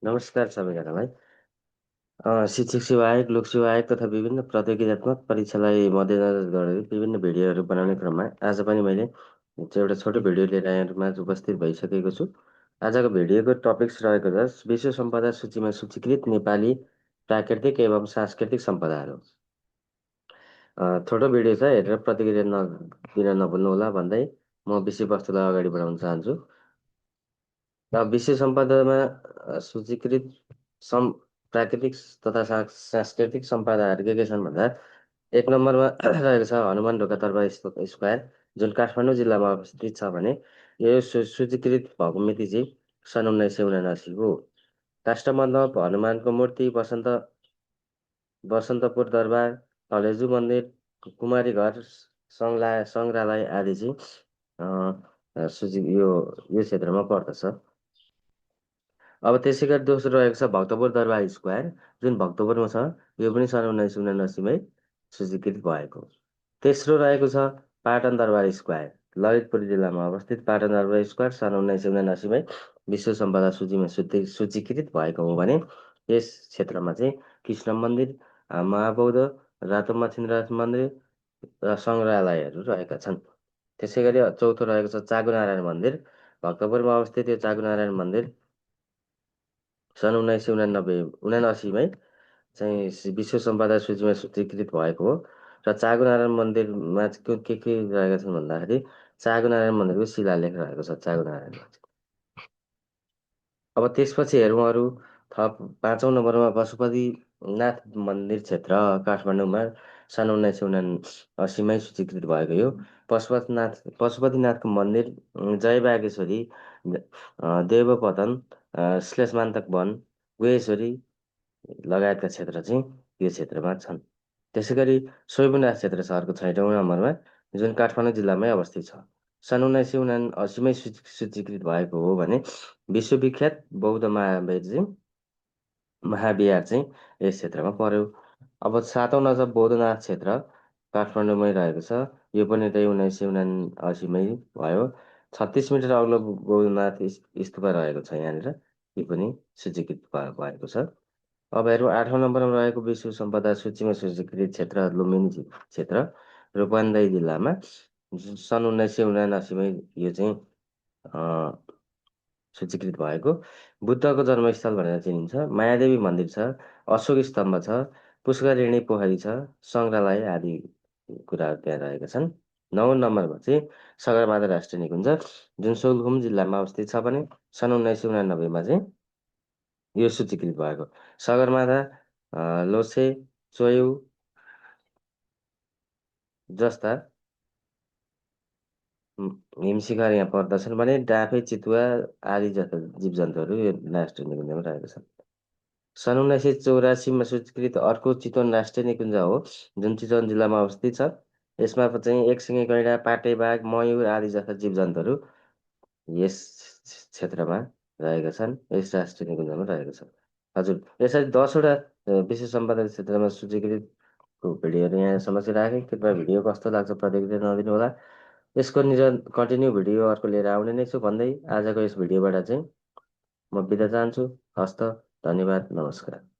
नमस्कार सबैजनालाई। शिक्षक सेवा आयोग, लोक सेवा आयोग तथा विभिन्न प्रतियोगितात्मक परीक्षालाई मध्यनजर गरेर विभिन्न भिडियोहरू बनाउने क्रममा आज पनि मैले चाहिँ एउटा छोटो भिडियो लिएर यहाँहरूमाझ उपस्थित भइसकेको छु। आजको भिडियोको टपिक्स रहेको छ विश्व सम्पदा सूचीमा सूचीकृत नेपाली प्राकृतिक एवं सांस्कृतिक सम्पदाहरू। छोटो भिडियो छ, हेरेर प्रतिक्रिया दिन नभुल्नुहोला भन्दै म विषयवस्तुलाई अगाडि बढाउन चाहन्छु। विश्व सम्पदामा सूचीकृत प्राकृतिक तथा सांस्कृतिक सम्पदाहरू के छन् भन्दा एक नम्बरमा रहेको छ हनुमान ढोका दरबार स्क्वायर, जुन काठमाडौँ जिल्लामा अवस्थित छ भने यो सूचीकृत भएको मिति चाहिँ सन् 1979 हो। काष्ठमण्डप, हनुमानको मूर्ति, बसन्तपुर दरबार, तलेजु मन्दिर, कुमारी घर, सङ्ग्रहालय आदि चाहिँ यो क्षेत्रमा पर्दछ। अब त्यसै गरी दोस्रो रहेको छ भक्तपुर दरबार स्क्वायर, जुन भक्तपुरमा छ। यो पनि सन् 1979मै सूचीकृत भएको। तेस्रो रहेको छ पाटन दरबार स्क्वायर, ललितपुर जिल्लामा अवस्थित पाटन दरबार स्क्वायर सन् 1979मै विश्व सम्पदा सूचीमा सूचीकृत भएको हो भने यस क्षेत्रमा चाहिँ कृष्ण मन्दिर, महाबौद्ध, रातो मच्छिन्द्रनाथ मन्दिर र सङ्ग्रहालयहरू रहेका छन्। त्यसै गरी चौथो रहेको छ चागुनारायण मन्दिर, भक्तपुरमा अवस्थित यो चागुनारायण मन्दिर सन् 1979मै चाहिँ विश्व सम्पदा सूचीमा सूचीकृत भएको हो। र चागुनारायण मन्दिरमा के रहेका छन् भन्दाखेरि चागुनारायण मन्दिरको शिलालेख रहेको छ चागुनारायणमा। अब त्यसपछि हेरौँ अरू थप। 5औँ नम्बरमा पशुपतिनाथ मन्दिर क्षेत्र काठमाडौँमा सन् 1979मै सूचीकृत भएको यो पशुपतिनाथको मन्दिर जय बागेश्वरी, देवपतन, श्लेषमान्तक वन, गुहेश्वरी लगायतका क्षेत्र चाहिँ यो क्षेत्रमा छन्। त्यसै गरी शोभनाथ क्षेत्र छ अर्को 6औँ नम्बरमा, जुन काठमाडौँ जिल्लामै अवस्थित छ। सन् 1979मै सूचीकृत भएको हो भने विश्वविख्यात बौद्ध महाविहार चाहिँ यस क्षेत्रमा पर्यो। अब 7औँ नम्बर बौद्धनाथ क्षेत्र काठमाडौँमै रहेको छ। यो पनि त्यही 1979मै भयो। 36 मिटर अग्लो बौद्धनाथ स्तूपा रहेको छ यहाँनिर, यो पनि सूचीकृत भएको छ। अब हेरौँ 8औँ नम्बरमा रहेको विश्व सम्पदा सूचीमा सूचीकृत क्षेत्र लुम्बिनी क्षेत्र रूपन्देही जिल्लामा सन् 1979मै यो चाहिँ सूचीकृत भएको। बुद्धको जन्मस्थल भनेर चिनिन्छ। मायादेवी मन्दिर छ, अशोक स्तम्भ छ, पुष्करिणी पोखरी छ, सङ्ग्रहालय आदि कुराहरू त्यहाँ रहेका छन्। 9औँ नम्बरमा चाहिँ सगरमाथा राष्ट्रिय निकुञ्ज, जुन सोलुखुम्बु जिल्लामा अवस्थित छ भने सन् 1989मा चाहिँ यो सूचीकृत भएको। सगरमाथा, लोछे, चोयु जस्ता हिमशिखर यहाँ पर्दछन् भने डाँफे, चितुवा आदि जस्ता जीवजन्तुहरू यो राष्ट्रिय निकुञ्जमा रहेका छन्। सन् 1984मा सूचीकृत अर्को चितवन राष्ट्रिय निकुञ्ज हो, जुन चितवन जिल्लामा अवस्थित छ। यसमा चाहिँ एकसिङे गैँडा, पाटे बाघ, मयूर आदि जस्ता जीवजन्तुहरू यस क्षेत्रमा रहेका छन्, यस राष्ट्रिय निकुञ्जमा रहेको छ। हजुर, यसरी 10वटा विश्व सम्पदा क्षेत्रमा सूचीकृत भिडियोहरू यहाँ समस्या राखेँ। कृपया भिडियो कस्तो लाग्छ प्रतिक्रिया नदिनु होला। यसको कन्टिन्यू भिडियो अर्को लिएर आउने नै छु भन्दै आजको यस भिडियोबाट चाहिँ म बिदा चाहन्छु। हस्त, धन्यवाद, नमस्कार।